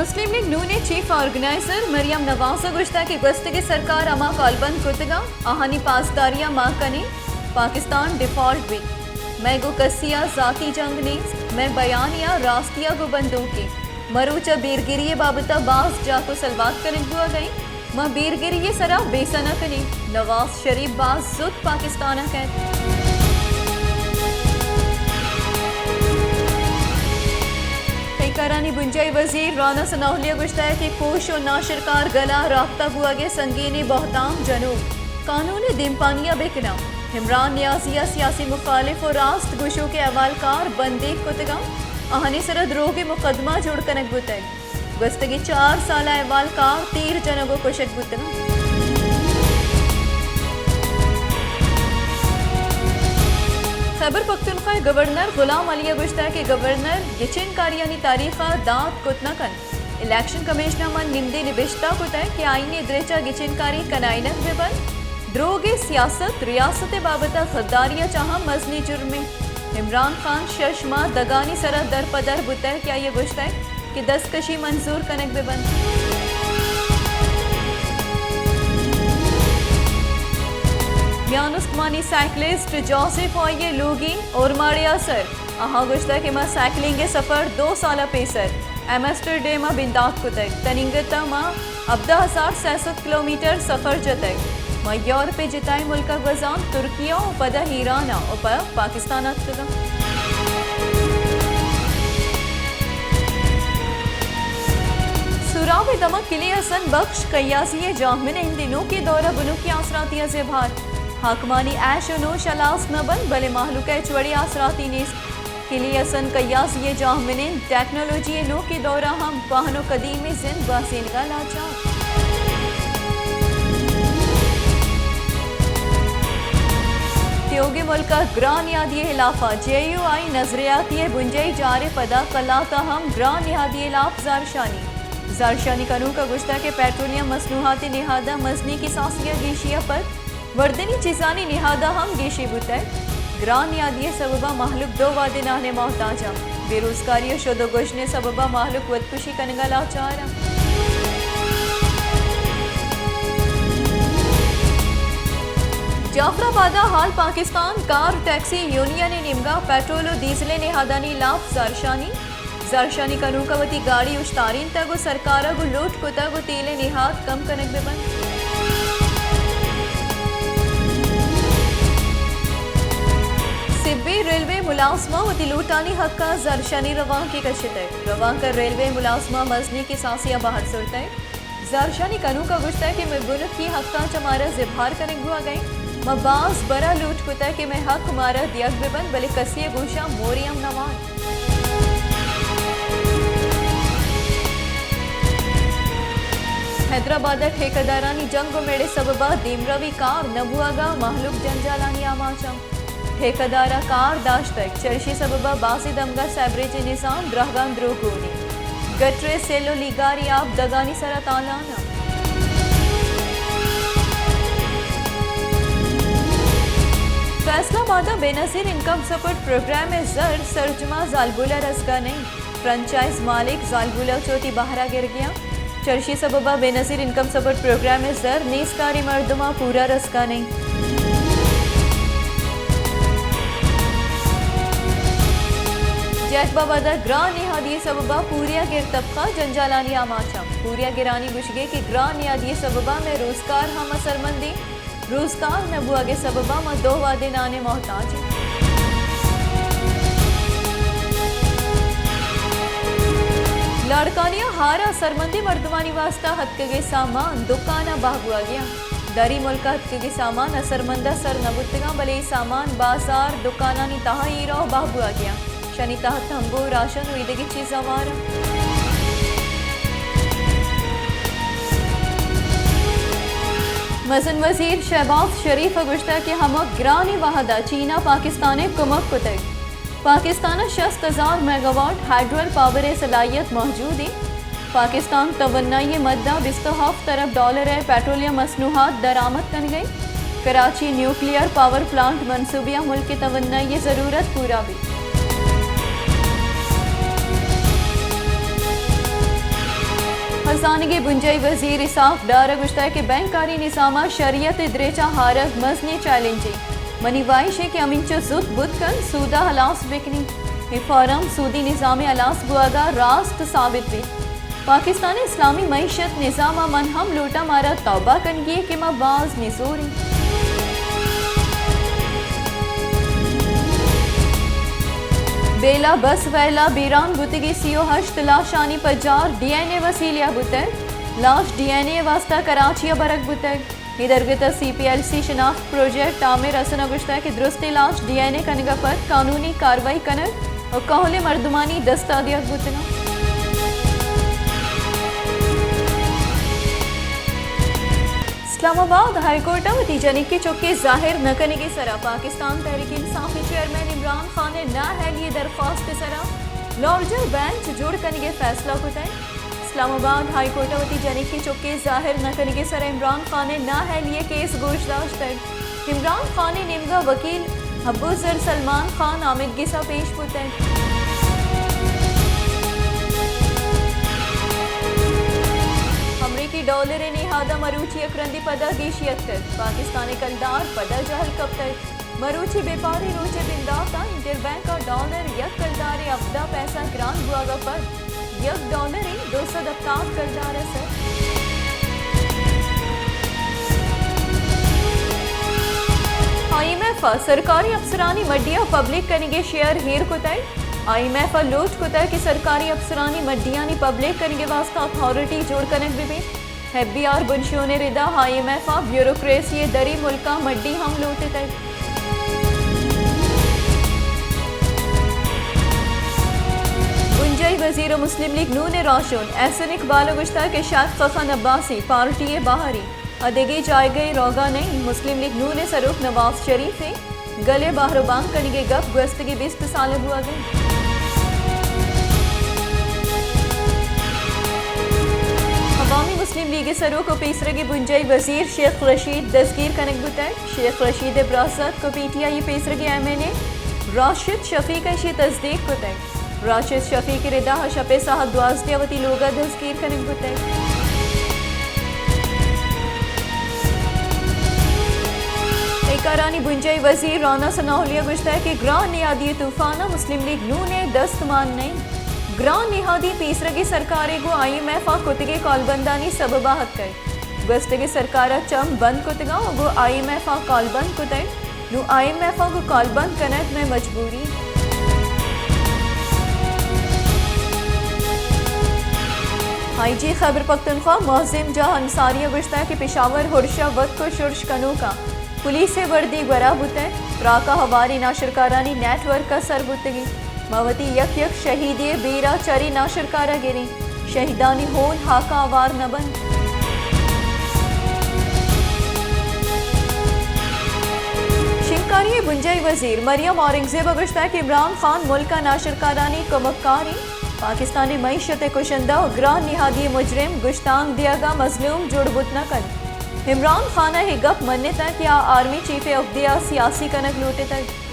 مسلم لیگ نون ءِ chief organiser Maryam نواز ءَ گوشتگ کہ گوستگیں سرکار ہما کالبند کتگ اَنت، آہانی پاسداری ءَ ما کنیں، پاکستان ڈیفالٹ بیت۔ مئے گوں کسی ءَ ذاتی جنگ نیست، مئے بیانیہ راستی ءَ گوں بندوک اِنت۔ مروچ ءَ بیرگری ءِ بابت ءَ باز جاک ءُ سلوات کنگ بوگ ءَ اِنت۔ ما بیرگری ءِ سرا بیسہ نہ کنیں۔ نواز شریف باز زوت پاکستان ءَ کئیت۔ تئی کارانی بنجاہی وزیر رانا ثناء اللہ ءَ گوشتگ کہ کوش ءُ ناشرکار گل ءَ رابطہ بوگ ءِ سنگینیں بہتام جنوک قانون ءِ دیمپانی ءَ بہ کناں۔ عمران نیازی ءَ سیاسی مخالف ءُ راست گوشوکیں احوالکار بندیگ کتگ اَنت، آہانی سرا دروگیں مقدمہ جوڑ کنگ بوتگ۔ گوستگیں چار سال ءَ احوالکار تیر جنگ ءُ کشگ بوتگ اَنت۔ خیبر پختونخوا ءِ گورنر غلام علی ءَ گوشتگ کہ گورنر گچین کاریانی تاریخ ءَ دات کت نہ کنت۔ الیکشن کمیشن ءَ من نمدے نبشتہ کتگ کہ آئین ءِ درچ ءَ گچین کاری کنائینگ بہ بنت۔ دروگ ءِ سیاست ریاست ءِ بابت ءَ غداری ءَ چہ ہم مزنیں جرمے۔ عمران خان شش ماہ دگانی سرا در پہ در بوتگ کہ آئی ءَ گوشتگ کہ دستکشی منظور کنگ بہ بنت۔ میان استمانی سائیکلسٹ جوزف ءُ آئی ءِ لوگی اورماڑے ءَ سر۔ آہاں گوشتگ کہ ما سائیکلنگ ءِ سفر دو سال ءَ پیسر ہیمسٹر ڈیم ءَ بندات کتگ۔ تنینگت ءَ ما ہبدہ ہزار سئے سد کلومیٹر سفر جتگ۔ ما یورپ ءِ جتائیں ملک ءَ گوزان، ترکیہ ءُ پدا ایران ءَ ءُ پہ پاکستان ءَ اتکگاں۔ سوراب ءِ دمگ کلی حسن بخش کیازی ءِ جاہمنند ءِ نوکیں دور ءَ بنکی آسراتی ءَ زیبہار۔ حاکمانی عیش ءُ نوش ہلاس نہ بنت، بلے مہلوک ءَ ہچ وڑیں آسراتی نیست۔ کلی حسن کیازی ءِ جاہمنند ٹیکنالوجی ءِ نوکیں دور ءَ ہم کوہن ءُ قدیمیں زند گوازینگ ءَ لاچار۔ تیوگیں ملک ءَ گران نیادی ءِ ہلاپ ءَ جے یو آئی نظریاتی ءِ بنجاہی جار ءِ پدا کلات ءَ ہم گران نیادی ءِ ہلاپ زہرشانی۔ زہرشانی کنوک ءَ گوشتگ کہ پیٹرولیم مصنوعات ءِ نہاد ءَ مزنیں کساسی ءَ گیشی ءَ پد وردنی چیزانی نہاد ءَ ہم گیشی بوتگ۔ گران نیادی ءِ سبب ءَ مہلوک دو وہدے نان ءِ محتاج اَنت۔ بے روزگاری ءُ شد ءُ گژن ءِ سبب ءَ مہلوک وتکشی کنگ ءَ لاچار اَنت۔ جعفر آباد ءَ آل پاکستان کار ٹیکسی یونین ءِ نیمگ ءَ پیٹرول ءُ ڈیزل ءِ نہادانی ہلاپ زہرشانی۔ زہرشانی کنوک ءَ وتی گاڑی اوشتارینتگ ءُ سرکار ءَ گوں لوٹ کتگ ءُ تیل ءِ نہاد کم کنگ بہ بنت۔ سبی ریلوے ملازماں وتی لوٹانی حق ءَ زہرشانی روانکے کشتگ۔ روانک ءَ ریلوے ملازماں مزنیں کساسے ءَ بہر زرتگ۔ زہرشانی کنوک ءَ گوشتگ کہ مئے بنکی حقاں چہ مارا زبہر کنگ بوگ ءَ اِنت۔ ما باز بر ءَ لوٹ کتگ کہ مئے حق مارا دیگ بہ بنت، بلے کسے ءِ گوشاں مورے ہم نہ وارت۔ حیدرآباد ءَ ٹھیکیدارانی جنگ ءُ میڑ ءِ سبب ءَ دیمروی کار نہ بوگ ءَ مہلوک جنجالانی آماچ اَنت۔ ٹھیکیدار ءَ کار داشتگ، چرشی سبب ءَ بازیں دمگ ءَ سیبریج ءِ نظام درہگاں دروگ گون اِنت۔ گٹر ءِ سیل ءُ لیگاری آپ دگانی سرا تالان اَنت۔ فیصل آباد ءَ بے نظیر انکم سپورٹ پروگرام ءِ زر سرجم ءَ زالبول ءَ رسگ ءَ نہ اِنت۔ فرنچائز مالک زالبول ءَ چہ وتی بہر ءَ گرگ ءَ اَنت۔ چرشی سبب ءَ بے نظیر انکم سپورٹ پروگرام ءِ زر نیزگاریں مردم ءَ پورا رسگ ءَ نہ اِنت۔ جیکب آباد ءَ گران نہادی ءِ سبب ءَ پوریا گر طبقہ جنجالانی آماچ اَنت۔ پوریا گرانی گوشگ ءَ کہ گران نہادی ءِ سبب ءَ مئے روزگار ہم اثرمند اِنت۔ روزگار نہ بوگ ءِ سبب ءَ ما دو وہدے نان ءِ محتاج ایں۔ لاڑکانی ءَ ہار ءَ اثرمندیں مردمانی واستہ اتکگیں سامان دکان ءَ بہا بوگ ءَ اَنت۔ دری ملک ءَ اتکگیں سامان اثرمند ءَ سر نہ بوتگ اَنت، بلے اے سامان بازار، دکانانی تہا ایر ءُ بہا بوگ ءَ اَنت۔ شانی تہا تمبو، راشن ءُ ایدگہ چیزاں ہوار اَنت۔ مزن وزیر شہباز شریف ءَ گوشتگ کہ ہمک گرانیں وہد ءَ چین ءَ پاکستان ءِ کمک کتگ۔ پاکستان ءَ شست ہزار میگاواٹ ہائیڈرل پاور ءِ صلاحیت موجود اِنت۔ پاکستان توانائی ءِ مد ءَ بیست ءُ ہفت ارب ڈالر ءِ پیٹرولیم مصنوعات درآمد کنگ ءَ اِنت۔ کراچی نیوکلیئر پاور پلانٹ منصوبے ءَ ملک ءِ توانائی ءِ ضرورت پورا بیت۔ زانگ ء بنجاہی وزیر اسحاق ڈار ء گوشتگ کہ بینک کاری نظام ء شریعت ء دریچ ء آرگ مزنیں چیلنجے۔ منی واہش انت کہ ہمینچو زوت بوت کنت سود ء ہلاس بکنیں۔ اے فارم سودی نظام ء ہلاس بوہگ ء راست ثابت بیت۔ پاکستان ء اسلامی معیشت نظام ء من ہم لوٹاں مارا توبہ کنگی ء کہ ما باز نزور ایں۔ بیلہ بس ویلہ بیران بوتگی سی و ہشت لاشانی پجار ڈی این اے وسیلہ بوتگ۔ لاش ڈی این اے واسطہ کراچی ء برگ بوتگ۔ اے درگت ء سی پی ایل سی شناخت پروجیکٹ عامر حسن ء گوشتگ کہ درستیں لاش ڈی این اے کنگ ء پد قانونی کاروائی کنگ ء کہولیں مردمانی دست ء دیگ بوتگ انت۔ اسلام آباد ہائی کورٹ ء وتی جنکی چکے ظاہر نہ کنگ ء سرا پاکستان تحریک انصاف ء چیئرمین عمران خان ء نااہلی ء درخواست ء سرا لارجر بینچ جوڑ کنگ ء فیصلہ کتگ۔ اسلام آباد ہائی کورٹ ء وتی جنکی چکے ظاہر نہ کنگ ء سرا عمران خان ء نااہلی ء کیس گوش داشتگ۔ عمران خان ء نیمگا وکیل ابوذر سلمان خان آمدگس ء پیش بوتگ۔ امریکی ڈالر ء نہاد ء مروچی یک رندی پدا گیشی اتکگ۔ پاکستان ء کلدار پدا جہل کپتگ۔ مروچی بیپاری روچ ء بندات ء انٹر بینک ء ڈالر یک کلدار ء ہبدہ پیسہ گران بوہگ ء پد یک ڈالر ء دو سد ہپتاد کلدار ء سر۔ آئی ایم ایف ء سرکاری افسرانی مڈی ء پبلک کنگ ء شیئر ایر کتگ۔ آئی ایم ایف ء لوٹ کتگ کہ سرکاری افسرانی مڈیانی پبلک کنگ ء واستہ اتھارٹی جوڑ کنگ بہ بیت۔ ایف بی آر بنشون ء ردا آئی ایم ایف ء بیوروکریسی ء دری ملکاں مڈی ہم لوٹتگ۔ بنجاہی وزیر ء مسلم لیگ نون ء راہشون احسن اقبال ء گوشتگ کہ شیخ خخن عباسی پارٹی ء بہری ء دگہ جایگہ ء روگا نئیں۔ مسلم لیگ نون ء سروک نواز شریف ء گل ء بہر ء بانگ کنگ ء گپ گوستگیں بیست سال ء بوہگ انت۔ عوامی مسلم لیگ ء سروک ء پیسرگیں بنجاہی وزیر شیخ رشید دزگیر کنگ بوتگ۔ شیخ رشید ء براسک ء پی ٹی آئی ء پیسرگیں ایم این اے راشد شفیق ء ایشی ء تصدیق کتگ۔ راشد شفیق ء ردا ء شپ ء ساعت دوازدہ ء وتی لوگ ء دزگیر کنگ بوتگ۔ اے کارانی بنجاہی وزیر رانا ثناء اللہ ء گوشتگ کہ گران نہادی ء طوفان ء مسلم لیگ نون ء دست مان نہ انت۔ گران نہادی پیسرگیں سرکار ء گوں آئی ایم ایف ء کتگیں کالبندانی سبب ء اتکگ۔ گوستگیں سرکار ء چم بند کتگ ء گوں آئی ایم ایف ء کالبند کتگ۔ نوں آئی ایم ایف ء گوں کالبند کنگ مئے مجبوری۔ آئی جی خیبر پختونخوا معظم جاہ انصاری ء گوشتگ کہ پشاور ہرش ء وتک ء شرش کنوکاں پولیس ء وردی گورا بوتگ، تراک ء ہواریں ناشرکارانی نیٹ ورک ء سر بوتگی۔ ما وتی یک یک شہیدے ء بیرا چرے ناشرکار ء گریں۔ شہیدانی ہون ہاکاں آوار نہ بنت۔ شنگکاری ء بنجاہی وزیر مریم اورنگزیب ء گوشتگ کہ عمران خان ملک ء ناشرکارانی کمکار انت۔ پاکستان ء معیشت ء کشندہ ء گران نہادی ء مجرم گشتانک دیگ ء مظلوم جوڑ بوت نہ کنت۔ عمران خان ء اے گپ منتگ کہ آ آرمی چیف ء عہدے ء سیاسی کنگ لوٹتگ۔